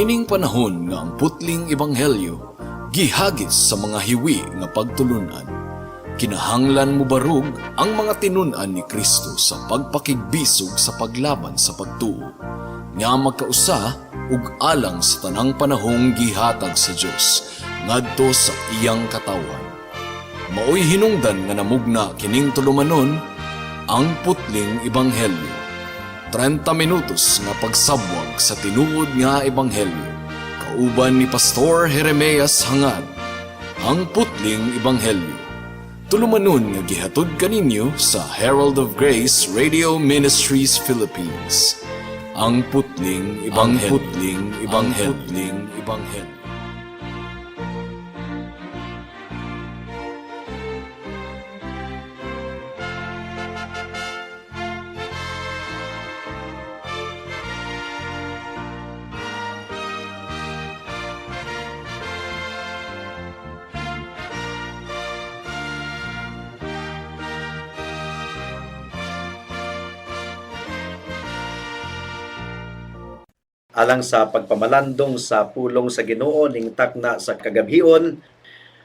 Niining panahon nga ang putling ebanghelyo gihagis sa mga hiwi nga pagtulunan, kinahanglan mobarog ang mga tinun-an ni Kristo sa pagpakigbisog sa paglaban sa pagtuo nga magkausa ug alang sa tanang panahong gihatag sa Dios ngadto sa iyang katawhan. Maoy hinungdan nga namugna kining tulumanon, Ang Putling Ebanghelyo. 30 minutos nga pagsabwag sa tinuod nga ebanghelyo. Kauban ni Pastor Jeremias Hangad. Ang Putling Ebanghelyo. Tulumanon nga gihatod kaninyo sa Herald of Grace Radio Ministries Philippines. Ang Putling Ebanghelyo. Ang Putling Ebanghelyo. Ang Putling Ebanghelyo. Alang sa pagpamalandong sa pulong sa Ginoo ning takna sa kagabhion,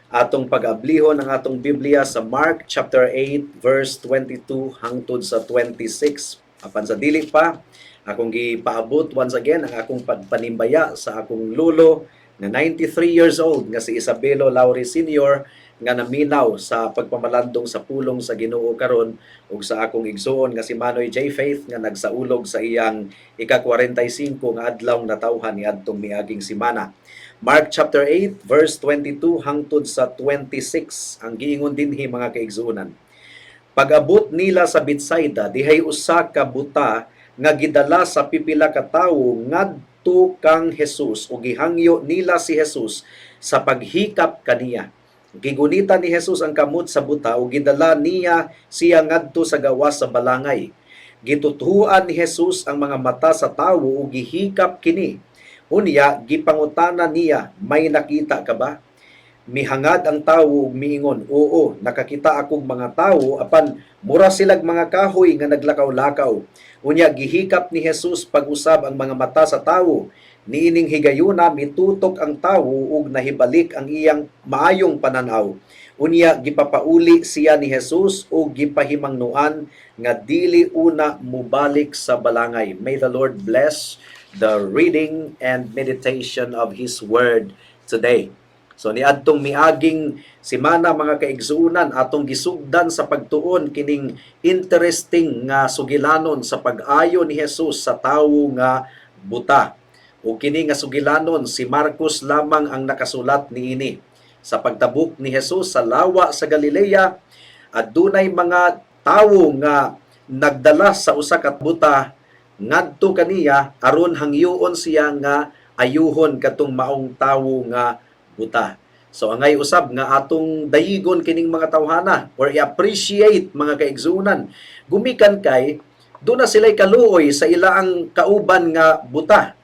atong pag-ablihon ang atong Biblia sa Mark chapter 8 verse 22 hangtod sa 26. Apan sa dili pa, akong gipaabot once again ang akong pagpanimbaya sa akong lulo na 93 years old nga si Isabelo Lauri Sr. nga naminaw sa pagpamalandong sa pulong sa Ginoo karon, ug sa akong igsuon nga si Manoy J. Faith nga nagsaulog sa iyang ika-45 nga adlaw natawhan niadtong miaging semana. Mark chapter 8 verse 22 hangtod sa 26 ang giingon dinhi, mga kaigsuonan. Pag-abot nila sa Betsaida, dihay usa ka buta nga gidala sa pipila ka tawo ngadto kang Jesus ug gihangyo nila si Jesus sa paghikap kaniya. Gigunita ni Jesus ang kamot sa buta ug gidala niya siya ngadto sa gawas sa balangay. Gitutuan ni Jesus ang mga mata sa tawo ug gihikap kini. Unya gipangutana niya, "May nakita ka ba?" Mihangad ang tawo ug miingon, "Oo, nakakita akong mga tawo, apan mura silag mga kahoy nga naglakaw-lakaw." Unya gihikap ni Jesus pag-usab ang mga mata sa tawo. Niining higayuna mitutok ang tawo ug nahibalik ang iyang maayong pananaw. Unya gipapauli siya ni Jesus ug gipahimangnuan nga dili una mubalik sa balangay. May the Lord bless the reading and meditation of His Word today. So niadtong miaging semana, mga kaigsuonan, atong gisugdan sa pagtuon kining interesting nga sugilanon sa pag-ayo ni Jesus sa tawo nga buta. O kini nga sugilanon, si Marcos lamang ang nakasulat niini. Sa pagtabok ni Jesus sa lawa sa Galilea, adunay mga tawo nga nagdala sa usa ka buta ngadto kaniya aron hangyoon siya nga ayuhon katong maong tawo nga buta. So angay usab nga atong dayigon kining mga tawhana or i-appreciate, mga kaigsuonan, gumikan kay duna sila'y kaluoy sa ilaang kauban nga buta.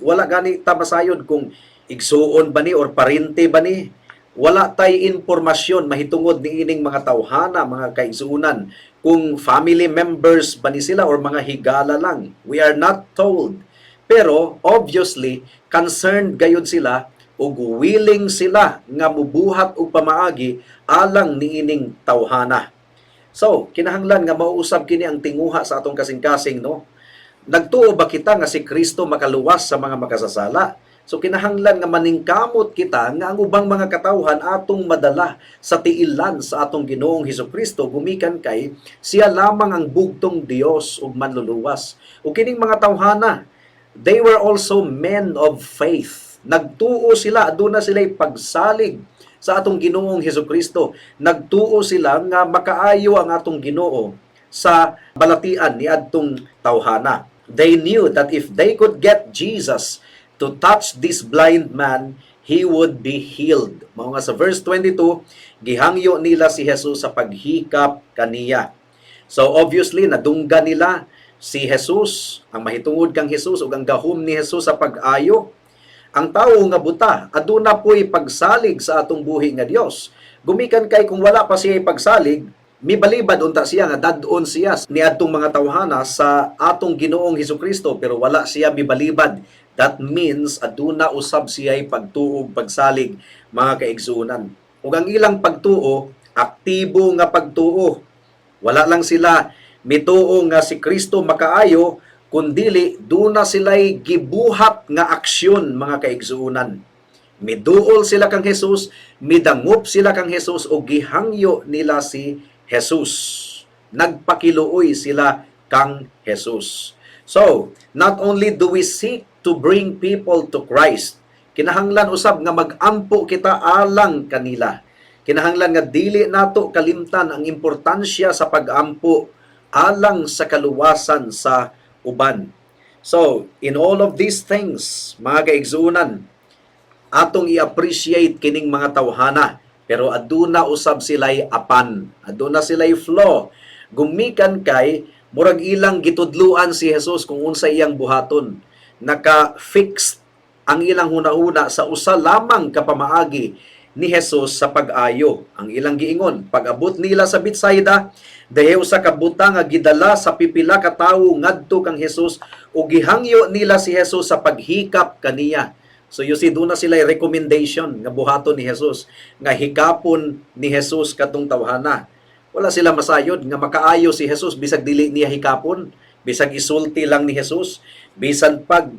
Wala gani ta masayod kung igsuon ba ni or parente ba ni. Wala tay impormasyon mahitungod niining mga tawhana, mga kaigsuonan, kung family members ba ni sila or mga higala lang. We are not told. Pero obviously concerned gayud sila ug willing sila nga mubuhat og pamaagi alang niining tawhana. So, kinahanglan nga mauusab kini ang tinguha sa atong kasing-kasing, no? Nagtuo ba kita nga si Kristo makaluwas sa mga makasasala? So kinahanglan nga maningkamot kita nga ang ubang mga katawhan atong madala sa tiilan sa atong Ginoong Hesukristo, gumikan kay siya lamang ang bugtong Dios ug manluluwas. Ug kining mga tawhana, they were also men of faith. Nagtuo sila, aduna sila pagsalig sa atong Ginoong Hesukristo. Nagtuo sila nga makaayo ang atong Ginoo sa balatian ni adtong tawhana. They knew that if they could get Jesus to touch this blind man, he would be healed. Mao nga sa verse 22, gihangyo nila si Jesus sa paghikap kaniya. So obviously nadunggan nila si Jesus, ang mahitungod kang Jesus ug ang gahom ni Jesus sa pag-ayo. Ang tawo nga buta, aduna po'y pagsalig sa atong buhi nga Dios. Gumikan kay kung wala pa siya pagsalig, mibalibad unta siya nga dad-on siya niadtong mga tawhana sa atong Ginoong Hesukristo, pero wala siya mibalibad. That means aduna usab siya'y pagtuo ug pagsalig, mga kaigsuonan. Ug ang ilang pagtuo, aktibo nga pagtuo. Wala lang sila mituo nga si Kristo makaayo, kundili duna sila'y gibuhat nga aksyon, mga kaigsuonan. Miduol sila kang Jesus, midangop sila kang Jesus o gihangyo nila si Jesus. Nagpakiluoy sila kang Jesus. So, not only do we seek to bring people to Christ, kinahanglan usab nga mag-ampo kita alang kanila. Kinahanglan nga dili nato kalimtan ang importansya sa pag-ampo alang sa kaluwasan sa uban. So, in all of these things, mga kaigsuonan, atong i-appreciate kining mga tawhana, pero aduna usab sila'y apan, aduna sila'y flaw, gumikan kay murag ilang gitudluan si Jesus kung unsa iyang buhaton. Naka-fixed ang ilang hunahuna sa usa lamang ka pamaagi ni Jesus sa pag-ayo. Ang ilang giingon, pag-abot nila sa Betsaida, dahil usa ka buta nga gidala sa pipila ka tawo ngadto kang Jesus ug gihangyo nila si Jesus sa paghikap kaniya. So you see, duna sila recommendation nga buhaton ni Jesus, nga hikapon ni Jesus katong tawhana. Wala sila masayod nga makaayo si Jesus bisag dili niya hikapon, bisag isulti lang ni Jesus, bisan pag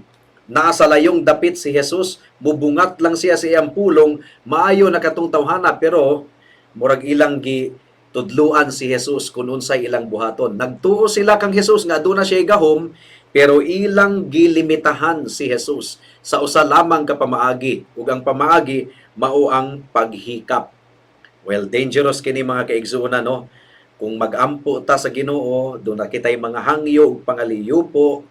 naa sa layong dapit si Jesus, mubungat lang siya sa iyang pulong, maayo na katong tawhana, pero murag ilang gi tudluan si Jesus kung unsay ilang buhaton. Nagtuo sila kang Jesus nga aduna siya gahom, pero ilang gilimitahan si Jesus sa usa lamang ka pamaagi, ug ang pamaagi mao ang paghikap. Well, dangerous kini, mga kaigsuonan, no? Kung magampo ta sa Ginoo, duna kitay mga hangyo ug pangaliyupo,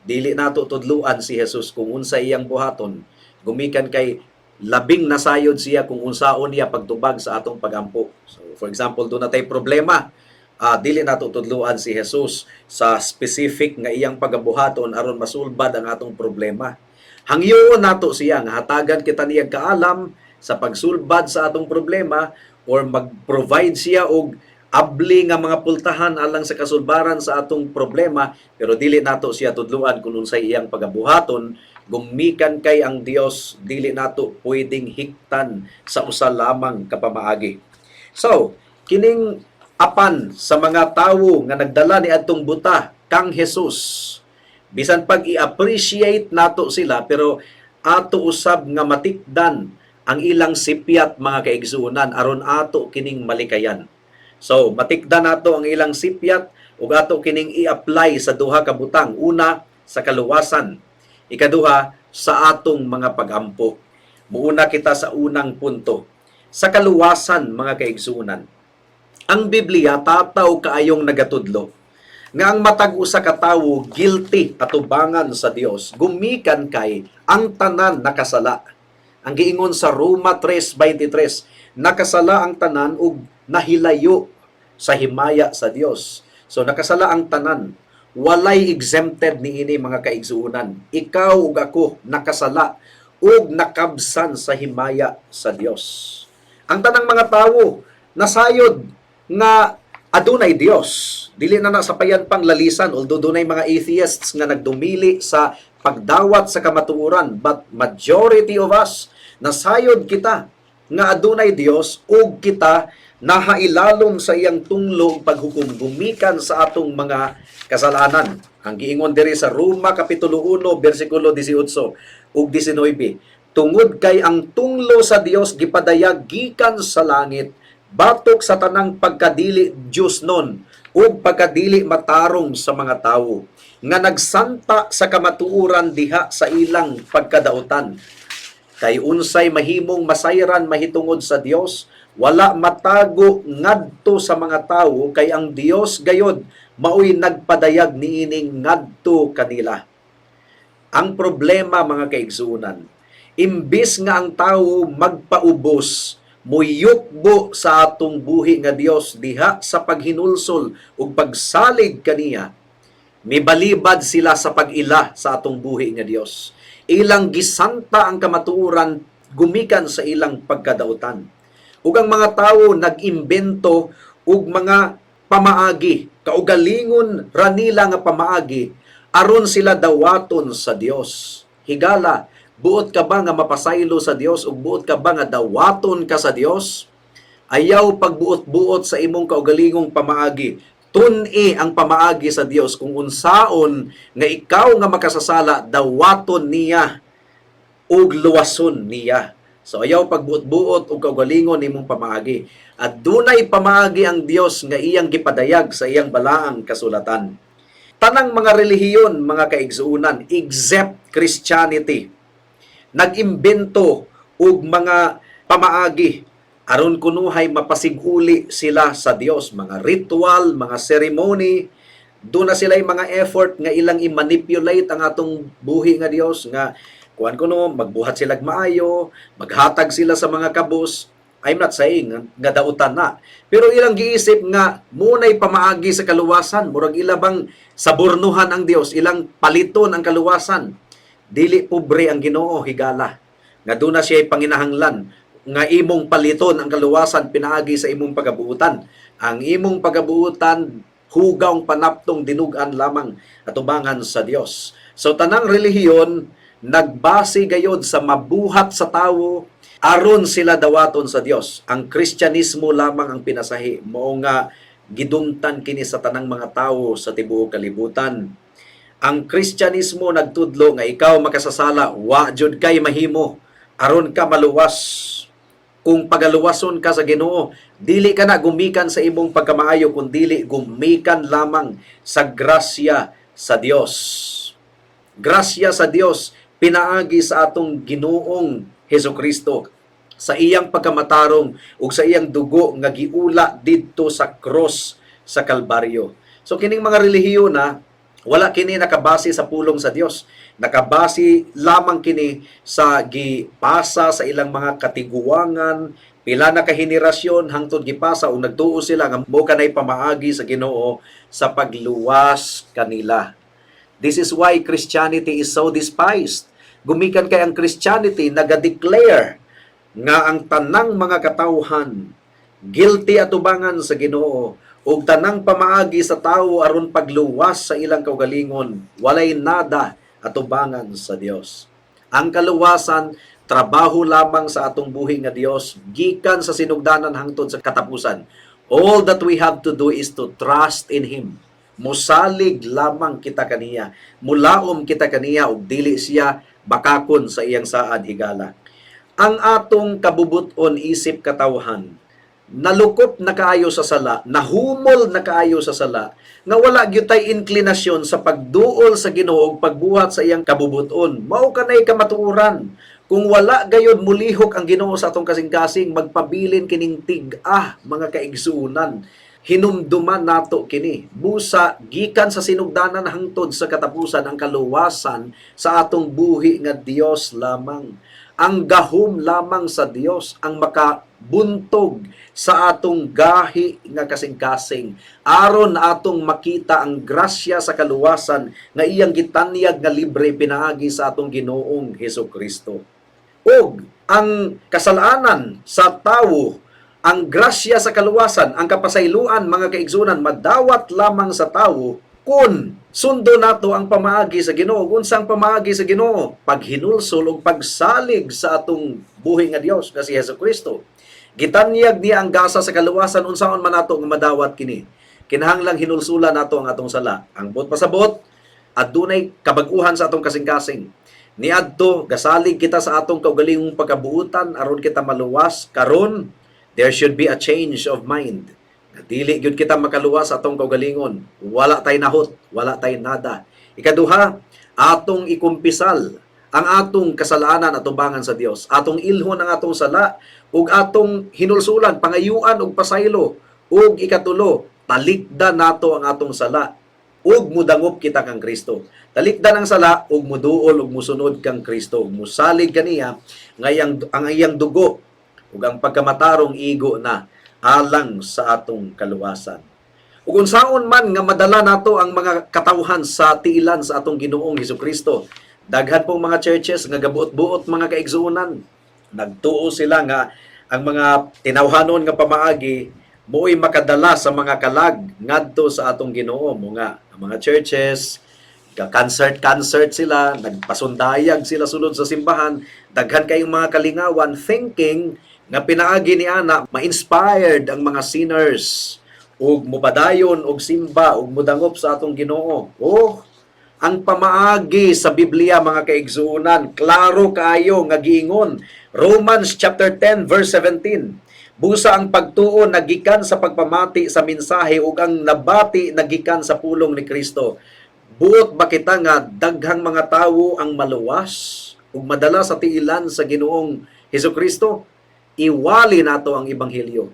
dili nato tudluan si Jesus kung unsa iyang buhaton. Gumikan kay labing nasayod siya kung unsaon niya pagtubag sa atong pagampo. So, for example, duna tay problema, dili nato tudluan si Jesus sa specific nga iyang pagabuhaton aron masulbad ang atong problema. Hangyoon nato siya nga hatagan kita niya kaalam sa pagsulbad sa atong problema or mag-provide siya og abli nga mga pultahan alang sa kasulbaran sa atong problema, pero dili nato siya tudluan kung unsay iyang pagabuhaton, gumikan kay ang Dios dili nato pwedeng hiktan sa usa lamang ka pamaagi. So, kining apan sa mga tawo nga nagdala ni adtong buta kang Jesus, bisan pag i-appreciate nato sila, pero ato usab nga matikdan ang ilang sipyat, mga kaigsuonan, aron ato kining malikayan. So, matikdan nato ang ilang sipyat ug ato kining i-apply sa duha ka butang. Una, sa kaluwasan. Ikaduha, sa atong mga pagampo. Muuna kita sa unang punto. Sa kaluwasan, mga kaigsuonan. Ang Biblia tataw kaayong nagatudlo nga ang matag usa ka tawo guilty atubangan sa Dios, gumikan kay ang tanan nakasala. Ang giingon sa Roma 3:23, nakasala ang tanan ug nahilayo sa himaya sa Dios. So nakasala ang tanan. Walay exempted niini, mga kaigsuonan. Ikaw ug ako nakasala ug nakabsan sa himaya sa Dios. Ang tanang mga tawo nasayod nga adunay Dios. Dili na na sapayan pang lalisan, although dunay mga atheists nga nagdumili sa pagdawat sa kamatuoran, but majority of us nasayod kita nga adunay Dios ug kita nahailalom sa iyang tunglo ug paghukom gumikan sa atong mga kasalanan. Ang giingon diri sa Roma kapitulo 1 bersikulo 18 ug 19, tungod kay ang tunglo sa Dios gipadayag gikan sa langit batok sa tanang pagkadili Diosnon ug pagkadili matarong sa mga tawo nga nagsanta sa kamatuoran diha sa ilang pagkadautan. Kay unsay mahimong masayran mahitungod sa Dios, wala matago ngadto sa mga tawo, kay ang Dios gayod maoy nagpadayag niining ngadto kanila. Ang problema, mga kaigsuonan, imbis nga ang tawo magpaubos, muyukbo sa atong buhi nga Dios diha sa paghinulsol ug pagsalig kaniya, mibalibad sila sa pag-ila sa atong buhi nga Dios. Ilang gisanta ang kamatuoran gumikan sa ilang pagkadautan. Ug ang mga tawo nag-imbento og mga pamaagi, kaugalingon ra nila nga pamaagi aron sila dawaton sa Dios. Higala, buot ka ba nga mapasaylo sa Dios ug buot ka ba nga dawaton ka sa Dios? Ayaw pagbuot-buot sa imong kaugalingong pamaagi. Tun-i ang pamaagi sa Dios kung unsaon nga ikaw nga makasasala dawaton niya ug luwason niya. So ayaw pagbuot-buot og kaugalingon nimong pamaagi. At dunay pamaagi ang Dios nga iyang gipadayag sa iyang balaang kasulatan. Tanang mga relihiyon, mga kaigsuonan, except Christianity, nag-imbento og mga pamaagi aron kunuhay mapasiguli sila sa Dios, mga ritual, mga ceremony. Duna sila mga effort nga ilang i-manipulate ang atong buhi nga Dios nga kuan kuno magbuhat sila maayo, maghatag sila sa mga kabus. I'm not saying nga dautan na, pero ilang giisip nga munay pamaagi sa kaluwasan, murag ila bang sabornuhan ang Dios, ilang paliton ang kaluwasan. Dili pobre ang Ginoo, higala, nga duna siya panginahanglan nga imong paliton ang kaluwasan pinaagi sa imong pagabuutan. Ang imong pagabuutan hugawng panaptong dinugan lamang atubangan sa Dios. So tanang relihiyon nagbase gayod sa mabuhat sa tawo aron sila dawaton sa Dios. Ang Kristyanismo lamang ang pinasahi, mao nga gidumtan kini sa tanang mga tawo sa tibuok kalibutan. Ang Kristyanismo nagtudlo nga ikaw makasasala, wa jud kay mahimo aron ka maluwas. Kung pagaluwason ka sa Ginoo, dili ka na gumikan sa imong pagkamaayo, kun dili gumikan lamang sa grasya sa Dios. Grasya sa Dios pinaagi sa atong Ginoong Hesukristo sa iyang pagkamatarong ug sa iyang dugo nga giula didto sa cross sa Kalbaryo. So kining mga relihiyon na wala kini nakabase sa pulong sa Dios. Nakabase lamang kini sa gipasa sa ilang mga katiguangan, pila na ka henerasyon hangtod gipasa ug nagtuo sila nga mo kanay pamaagi sa Ginoo sa pagluwas kanila. This is why Christianity is so despised. Gumikan kay ang Christianity naga-declare nga ang tanang mga katawhan guilty atubangan sa Ginoo ug tanang pamaagi sa tawo aron pagluwas sa ilang kaugalingon walay nada atubangan sa Dios. Ang kaluwasan trabaho lamang sa atong buhi nga Dios gikan sa sinugdanan hangtod sa katapusan. All that we have to do is to trust in Him. Musalig lamang kita kaniya. Mulaom kita kaniya ug dili siya bakakon sa iyang saad, higala. Ang atong kabubuton isip katawhan nalukop na kaayo sa sala, nahumol na kaayo sa sala, nga wala gyud tay inklinasyon sa pagduol sa Ginoo ug pagbuhat sa iyang kabubuton. Mao kanay kamatuoran. Kung wala gayod mulihok ang Ginoo sa atong kasing-kasing, magpabilin kining tig-ah, mga kaigsuonan. Hinumduman nato kini. Busa gikan sa sinugdanan hangtod sa katapusan, ang kaluwasan sa atong buhi nga Dios lamang. Ang gahom lamang sa Dios ang makabuntog sa atong gahi nga kasing-kasing aron atong makita ang grasya sa kaluwasan nga iyang gitanyag nga libre pinaagi sa atong Ginoong Hesus Kristo. Ug ang kasalanan sa tawo, ang grasya sa kaluwasan, ang kapasayloan, mga kaigsuonan, madawat lamang sa tawo kung sundo nato ang pamaagi sa Ginoo. Unsang pamaagi sa Ginoo? Paghinulsol ug pagsalig sa atong buhi nga Dios nga si Hesus Kristo. Gitanyag niya ang gasa sa kaluwasan. Unsaon man nato nga madawat kini? Kinahanglang hinulsulan nato ang atong sala. Ang buot pasabot, adunay kabag-uhan sa atong kasing-kasing. Niadto gasalig kita sa atong kaugalingong pagkabuutan aron kita maluwas. Karon there should be a change of mind. Dili gyud kita makaluwas sa atong kaugalingon. Wala tay nahot, wala tay nada. Ikaduha, atong ikumpisal ang atong kasalanan atubangan sa Dios. Atong ilhon ang atong sala ug atong hinulsulan, pangayuan og pasaylo. Ug ikatulo, talikdan nato ang atong sala ug mudangop kita kang Kristo. Talikdan ang sala ug muduol ug musunod kang Kristo ug musalig kaniya nga ang iyang dugo ug ang pagkamatarong igo na alang sa atong kaluwasan. Ug unsaon man nga madala nato ang mga katawhan sa tiilan sa atong Ginoong Hesukristo? Daghan pong mga churches nga gabuot-buot, mga kaigsuonan. Nagtuo sila nga ang mga tinawhanon nga pamaagi mo'y makadala sa mga kalag ngadto sa atong Ginoo. Mo nga ang mga churches Ga-concert-concert sila, nagpasundayag sila sulod sa simbahan, daghan kayong mga kalingawan, thinking nga pinaagi ni ana ma-inspired ang mga sinners ug mupadayon og simba ug mudangop sa atong Ginoo. Oh, ang pamaagi sa Biblia, mga kaigsuonan, klaro kaayo nga giingon. Romans chapter 10 verse 17. Busa ang pagtuo nagikan sa pagpamati sa mensahe ug ang nabati nagikan sa pulong ni Kristo. Buot ba kita nga daghang mga tawo ang maluwas ug madala sa tiilan sa Ginoong Hesukristo? Iwali nato ang ebanghelyo.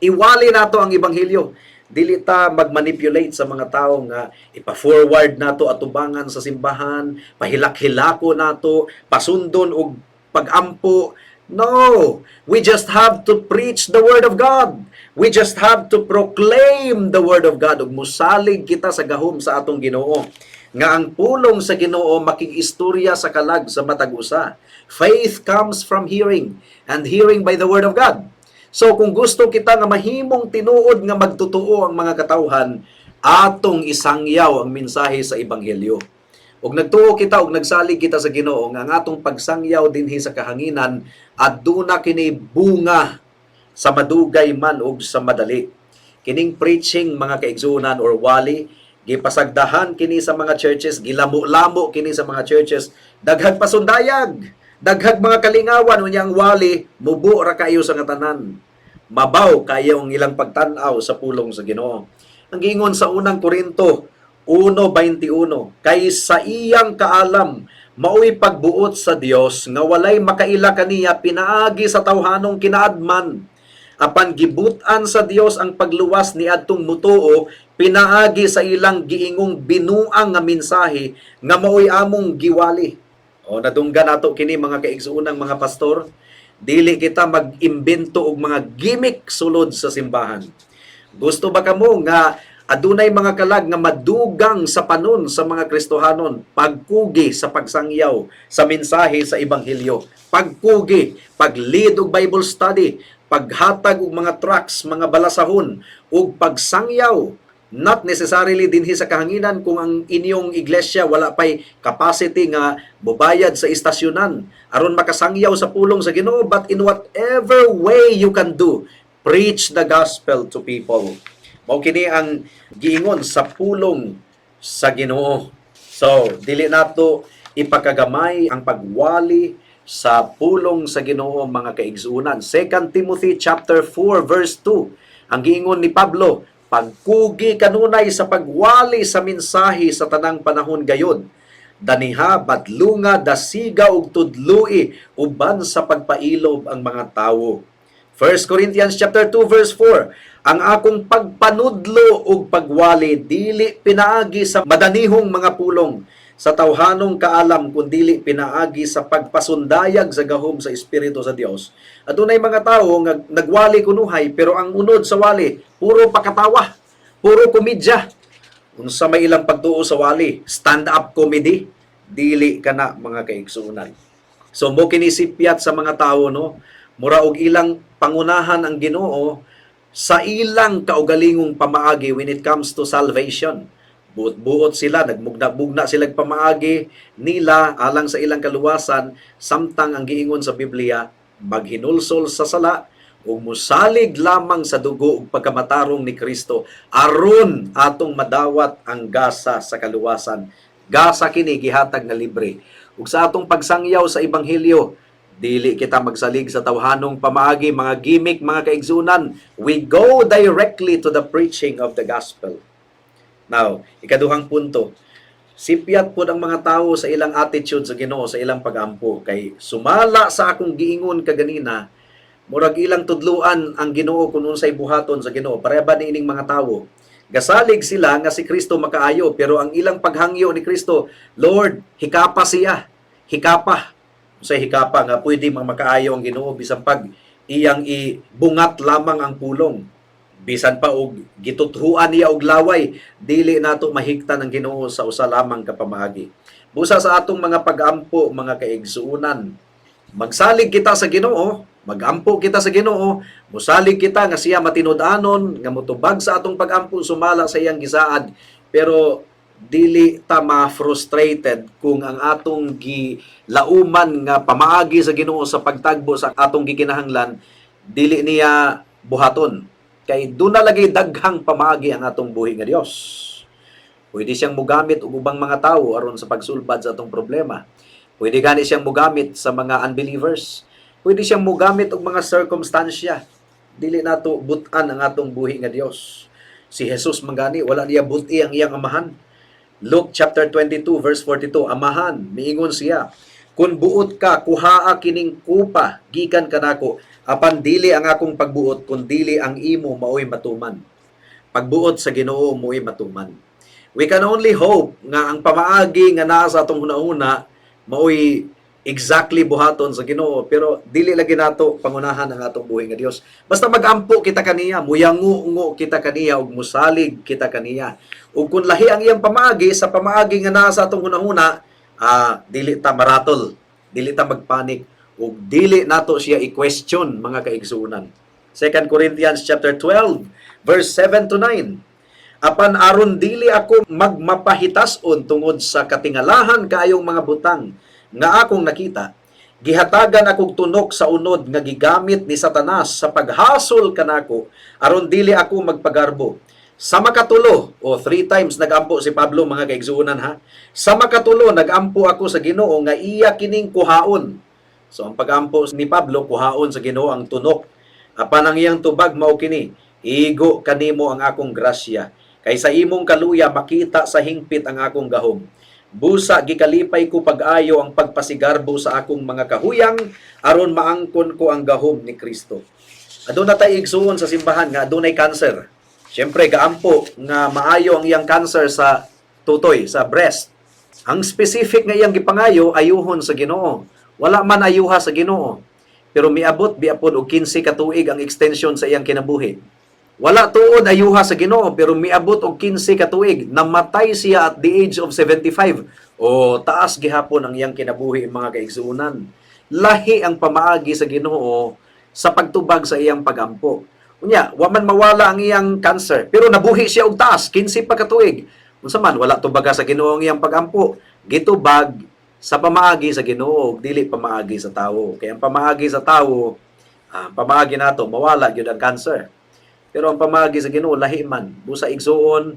Iwali nato ang ebanghelyo. Dili ta magmanipulate sa mga tao nga ipa-forward nato atubangan sa simbahan, pahilak-hilako nato, pasundon og pagampo. No, we just have to preach the word of God. We just have to proclaim the word of God ug musalig kita sa gahom sa atong Ginoo. Nga ang pulong sa Ginoo makig-istorya sa kalag sa matag usa. Faith comes from hearing, and hearing by the word of God. So kung gusto kita nga mahimong tinuod nga magtotoo ang mga katawhan, atong isangyaw ang mensahe sa ebanghelyo. Ug nagtuo kita ug nagsalig kita sa Ginoo nga ang atong pagsangyaw dinhi sa kahanginan aduna kini bunga sa madugay man ug sa madali. Kining preaching, mga kaigsuonan, or wali, gipasagdahan kini sa mga churches, gilamo-lamo kini sa mga churches, daghang pasundayag, daghang mga kalingawan. Unya ang wali mubo ra kayo sa nga tanan. Mabaw kayo ang ilang pagtan-aw sa pulong sa Ginoo. Ang giingon sa Unang Korinto 1:21, kay sa iyang kaalam maoy pagbuot sa Dios nga walay makaila kaniya pinaagi sa tawhanong kinaadman. Apan gibut-an sa Dios ang pagluwas niadtong mutuo pinaagi sa ilang giingong binuang nga mensahe nga maoy among giwali. O nadunggan nato kini, mga kaigsuonang mga pastor, dili kita mag-imbento og mga gimmick sulod sa simbahan. Gusto ba kamo nga adunay mga kalag nga madugang sa panon sa mga Kristohanon? Pagkugi sa pagsangyaw sa mensahe sa ebanghelyo. Pagkugi, pag-lead og Bible study, paghatag og mga tracts, mga balasahon, ug pagsangyaw. Not necessarily dinhi sa kahanginan kung ang inyong iglesia wala pay capacity nga mobayad sa istasyonan aron makasangyaw sa pulong sa Ginoo, but in whatever way you can do, preach the gospel to people. Mao kini ang giingon sa pulong sa Ginoo. So, dili nato ipakagamay ang pagwali sa pulong sa Ginoo, mga kaigsuonan. 2 Timothy chapter 4 verse 2. Ang giingon ni Pablo, pagkugi kanunay sa pagwali sa mensahe sa tanang panahon gayod. Daniha, badlunga, dasiga ug tudloi uban sa pagpailob ang mga tawo. 1 Corinthians chapter 2 verse 4, ang akong pagpanudlo ug pagwali dili pinaagi sa madanihong mga pulong sa tawhanong kaalam, kundili pinaagi sa pagpasundayag sa gahom sa Espiritu sa Dios. Adunay mga tawo nga nagwali kunuhay, pero ang unod sa wali puro pakatawa, puro komedya. Unsa may ilang pagtuo sa wali? Stand up comedy? Dili kana, mga kaigsuonan. So mo kini sipyat sa mga tawo, no? Mura og ilang pangunahan ang Ginoo sa ilang kaugalingong pamaagi when it comes to salvation. Buot-buot sila, nagmugna-bugna sila pamaagi nila alang sa ilang kaluwasan, samtang ang giingon sa Biblia, maghinulsol sa sala ug musalig lamang sa dugo ug pagkamatarong ni Kristo aron atong madawat ang gasa sa kaluwasan. Gasa kini gihatag na libre. Ug sa atong pagsangyaw sa ebanghelyo, dili kita magsalig sa tawhanong pamaagi, mga gimmick, mga kaigsuonan. We go directly to the preaching of the gospel. Now, ikaduhang punto. Sipyat pod ang mga tao sa ilang attitude sa Ginoo sa ilang pagampo, kay sumala sa akong giingon kaganina, murag ilang tudluan ang Ginoo kung unsay buhaton sa Ginoo. Pareha ba niining mga tawo? Gasalig sila nga si Kristo makaayo, pero ang ilang paghangyo ni Kristo, "Lord, hikapa siya." Hikapa. Unsay hikapa nga pwede mang makaayo ang Ginoo bisan pag iyang ibungat lamang ang pulong? Bisan pa og gituthuan niya og laway, dili nato mahigtan ang Ginoo sa usa lamang ka pamaagi. Busa sa atong mga pag-ampo, mga kaigsuonan, magsalig kita sa Ginoo, magampo kita sa Ginoo, musalig kita nga siya matinud-anon, nga mutubag sa atong pag-ampo sumala sa iyang gisaad. Pero Dili ta ma-frustrated kung ang atong gilauman nga pamaagi sa Ginoo sa pagtagbo sa atong gikinahanglan dili niya buhaton. Kay duna lagi daghang pamaagi ang atong buhi nga Dios. Pwede siyang mugamit og ubang mga tawo aron sa pagsulbad sa atong problema. Pwede gani siyang mugamit sa mga unbelievers. Pwede siyang mugamit og mga circumstansya. Dili nato but-an ang atong buhi nga Dios. Si Jesus man gani, wala niya buti ang iyang Amahan. Luke chapter 22 verse 42, "Amahan," miingon siya, "kun buot ka, kuhaa kining kupa gikan kanako, apan dili ang akong pagbuot kun dili ang imo maoy matuman." Pagbuot sa Ginoo mo'y matuman. We can only hope nga ang pamaagi nga naa sa atong hunahuna maoy exactly buhaton sa Ginoo, pero dili lagi nato pangunahan ang atong buhi nga Dios. Basta magampo kita kaniya, muyango kita kaniya ug musalig kita kaniya. Ug kung lahi ang iyang pamaagi sa pamaagi nga naa sa atong hunahuna, dili ta maratol, dili ta magpanik ug dili nato siya i-question, mga kaigsuonan. 2 Corinthians chapter 12 verse 7 to 9. "Apan aron dili ako magmapahitason tungod sa katingalahan kaayong mga butang nga akong nakita, gihatagan akong tunok sa unod nga gigamit ni Satanas sa paghasol kanako aron dili ako magpagarbo. Sa makatulo," o three times nagampo si Pablo, mga kaigsuonan, ha. "Sa makatulo nagampo ako sa Ginoo nga iya kining kuhaon." So ang pagampo ni Pablo, kuhaon sa Ginoo ang tunok. Apan ang iyang tubag mao kini, "Igo kanimo ang akong grasya, kay sa imong kaluya makita sa hingpit ang akong gahom. Busa gikalipay ko pag-ayo ang pagpasigarbo sa akong mga kahuyang aron maangkon ko ang gahom ni Kristo." Aduna tay igsuon sa simbahan nga adunay cancer. Siyempre gaampo nga maayo ang iyang cancer sa tutoy, sa breast. Ang specific nga iyang gipangayo, ayuhon sa Ginoo. Wala man ayuha sa Ginoo. Pero miabot biya pod og 15 ka tuig ang extension sa iyang kinabuhi. Wala tuod ayuha sa Ginoo, pero miabot og 15 ka tuig. Namatay siya at the age of 75. O taas gihapon ang iyang kinabuhi, mga kaigsuonan. Lahi ang pamaagi sa Ginoo sa pagtubag sa iyang pagampo. Unya, wa man mawala ang iyang cancer, pero nabuhi siya og taas, 15 pa ka tuig. Unsa man, wala tubaga sa Ginoo ang iyang pagampo? Gitubag sa pamaagi sa Ginoo ug dili pamaagi sa tawo. Kay ang pamaagi sa tawo, pamaagi nato mawala gyud ang cancer. Pero ang pamaagi sa Ginoo lahi man. Busa igsuon,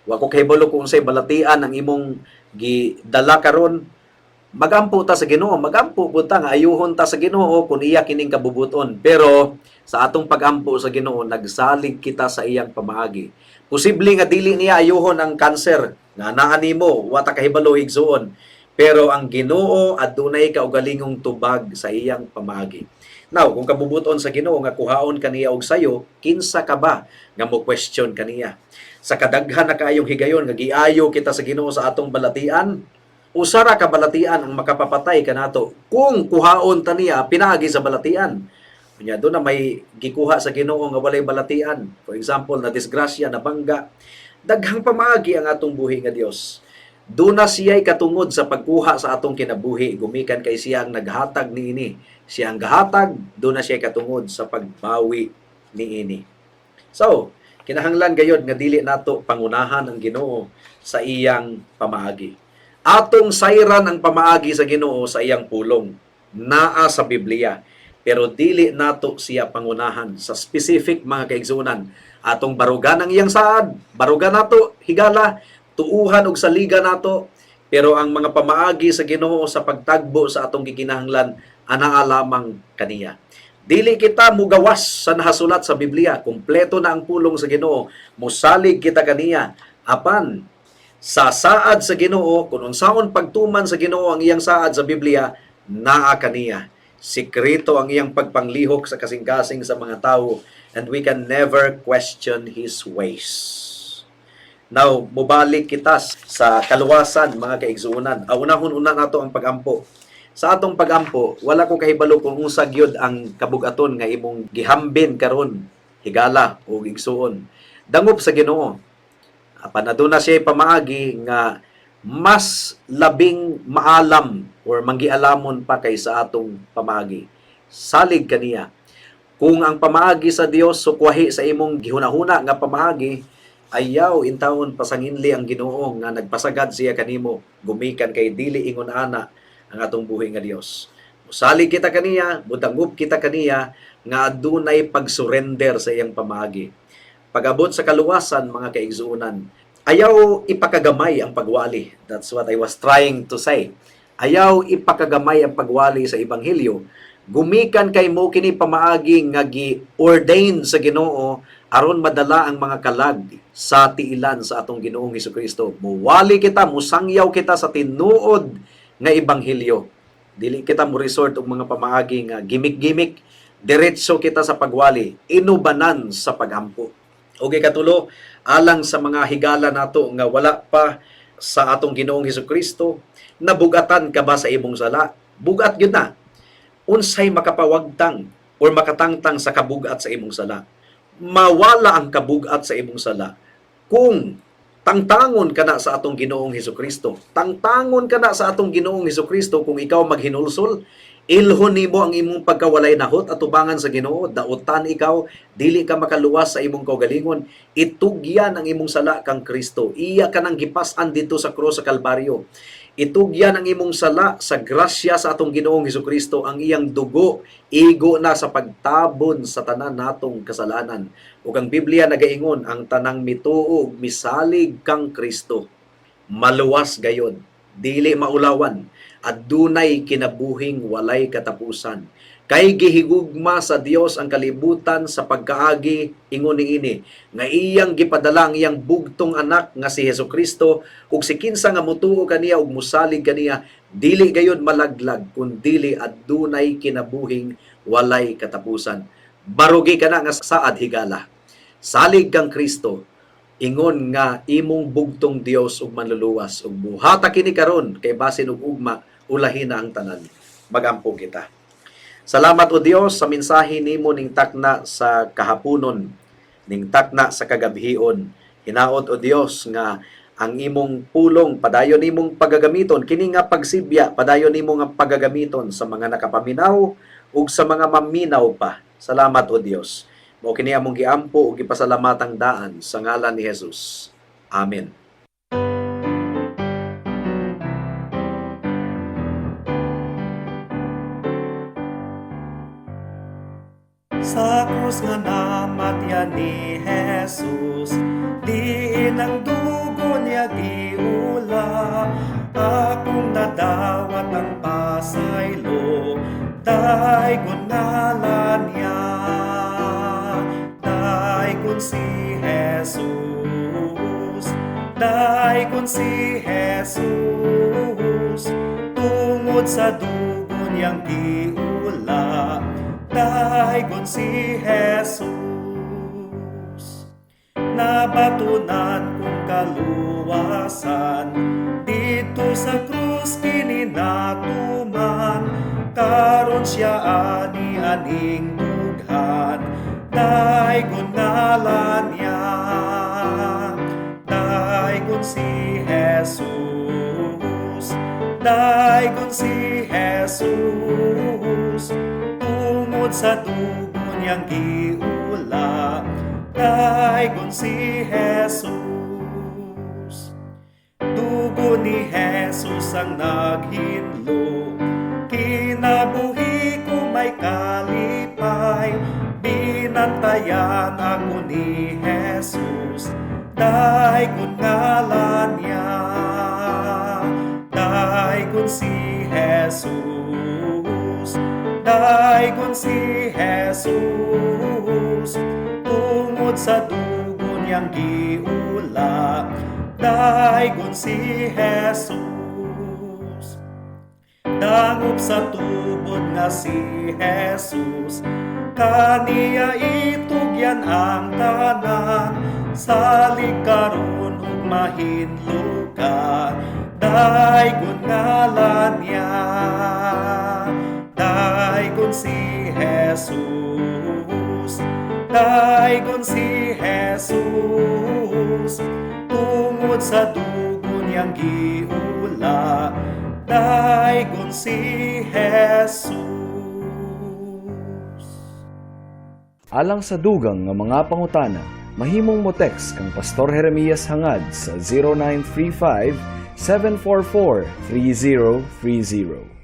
wa ko kahibalo kung unsay balatian ang imong gidala karon. Magampo ta sa Ginoo, magampo pud ta nga ayuhon ta sa Ginoo kung iya kining kabubuton. Pero sa atong pagampo sa Ginoo, nagsalig kita sa iyang pamaagi. Posible nga dili niya ayuhon ang cancer nga naa nimo, wa ta kahibalo, igsuon. Pero ang Ginoo adunay kaugalingong tubag sa iyang pamaagi. Now, kung kabubuton sa Ginoo nga kuhaon kaniya og sayo, kinsa ka ba nga mo question kaniya? Sa kadaghan na kaayong higayon nga giayo kita sa Ginoo sa atong balatian, usa ra ka balatian ang makapapatay kanato kung kuhaon ta niya pinaagi sa balatian. Unya duna may gikuha sa Ginoo nga walay balatian. For example, na disgrasya, na bangga. Daghang pamaagi ang atong buhi nga Dios. Duna siya'y katungod sa pagkuha sa atong kinabuhi gumikan kay siya ang naghatag niini. Siya ang gahatag, duna siya'y katungod sa pagbawi niini. So, kinahanglan gayod nga dili nato pangunahan ang Ginoo sa iyang pamaagi. Atong sayran ang pamaagi sa Ginoo sa iyang pulong. Naa sa Biblia. Pero dili nato siya pangunahan sa specific, mga kaigsuonan. Atong barugan ang iyang saad, barugan nato, higala, tuuhan og saliga nato, pero ang mga pamaagi sa Ginoo sa pagtagbo sa atong gikinahanglan anaa lamang kaniya. Dili kita mugawas sa nahasulat sa Biblia. Kompleto na ang pulong sa Ginoo. Musalig kita kaniya. Apan sa saad sa Ginoo, kung unsaon pagtuman sa Ginoo ang iyang saad sa Biblia, naa kaniya. Sikreto ang iyang pagpanglihok sa kasing-kasing sa mga tao and we can never question His ways. Now, mubalik kita sa kaluwasan, mga kaigsuonan. Unahon una nato ang pagampo. Sa atong pagampo, wala ko kahibalo kung unsa gyud ang kabugaton nga imong gihambin karon, higala o igsuon. Dangop sa Ginoo. Apan aduna siya pamaagi nga mas labing maalam or manggialamon pa kaysa atong pamaagi. Salig kaniya. Kung ang pamaagi sa Dios sukwahi sa imong gihuna-huna nga pamaagi, Ayaw intawon pasanginli ang Ginoo nga nagpasagad siya kanimo gumikan kay dili ingon ana ang atong buhi nga Dios. Musalig kita kaniya, mudangop kita kaniya nga adunay pagsurrender sa iyang pamaagi. Pag-abot sa kaluwasan, mga kaigsuonan, ayaw ipakagamay ang pagwali. That's what I was trying to say. Ayaw ipakagamay ang pagwali sa ebanghelyo. Gumikan kay mo kini pamaagi nga gi-ordain sa Ginoo aron madala ang mga kalag sa tiilan sa atong Ginoong Hesukristo. Muwali kita, musangyaw kita sa tinuod nga ebanghelyo. Dili kita mo resort og mga pamaagi nga gimmick-gimmick. Diretso kita sa pagwali, inubanan sa pagampo. Okay, katulo, alang sa mga higala nato nga wala pa sa atong Ginoong Hesukristo, nabugatan ka ba sa imong sala? Bugat gyud na. Unsay makapawagtang or makatangtang sa kabugat sa imong sala? Mawala ang kabugat sa imong sala kung tangtangon ka na sa atong Ginoong Hesukristo. Tangtangon ka na sa atong Ginoong Hesukristo kung ikaw maghinulsol, ilhon nimo ang imong pagkawalay nahot atubangan sa Ginoo, dautan ikaw, dili ka makaluwas sa imong kaugalingon, itugyan ang imong sala kang Kristo. Iya ka nang gipas-an dito sa krus sa Kalbaryo. Itugyan ang imong sala sa grasya sa atong Ginoong Hesukristo, ang iyang dugo igo na sa pagtabon sa tanan natong kasalanan. Ug ang Biblia nagaingon, ang tanang mituo ug misalig kang Kristo maluwas gayon, dili maulawan, adunay kinabuhing walay katapusan. Kay gihigugma sa Dios ang kalibutan sa pagkaagi ingon niini nga iyang gipadala ang iyang bugtong anak nga si Hesukristo, ug si kinsa nga motuo kaniya ug mosalig kaniya dili gayon malaglag kun dili adunay kinabuhing walay katapusan. Barugi kana nga saad, higala. Salig kang Kristo ingon nga imong bugtong Dios ug manluluwas, ug buhata kini karon kay basin ug ugma ulahi na ang tanan. Magampo kita. Salamat, O Dios, sa mensahe nimo ning takna sa kahaponon, ning takna sa kagabhion. Hinaot, O Dios, nga ang imong pulong padayon nimong pagagamiton kini nga pagsibya, padayon nimo nga pagagamiton sa mga nakapaminaw ug sa mga maminaw pa. Salamat, O Dios. Mao kini among giampo ug gipasalamatang daan sa ngalan ni Jesus. Amen. Sa krus nga namatyan ni Jesus, diin ang dugo niya giula, akong nadawat ang pasaylo, daygon ngalan niya. Daygon si Jesus, daygon si Jesus, tungod sa dugo niyang giula, daygon si Jesus. Nabatunan kong kaluwasan, dito sa krus kini natuman, karon siya ani aning dughan, daygon ngalan niya. Daygon si Jesus, daygon si Jesus, tungod sa dugo niyang giula, daygon si Jesus. Dugo ni Jesus ang naghinlo, kinabuhi ko may kalipay, binantayan ako ni Jesus, daygon ngalan niya. Daygon si Jesus, daygon si Jesus, tungod sa dugo niyang giula, daygon si Jesus. Dangop sa tubod nga si Jesus, kaniya itugyan ang tanan, salig karon ug mahinlo ka, daygon ngalan niya. Daygon si Jesus, daygon si Jesus, tungod sa dugo niyang giula, daygon si Jesus. Alang sa dugang nga mga pangutana, Mahimong mo text kang Pastor Jeremias Hangad sa 0935 744 3030.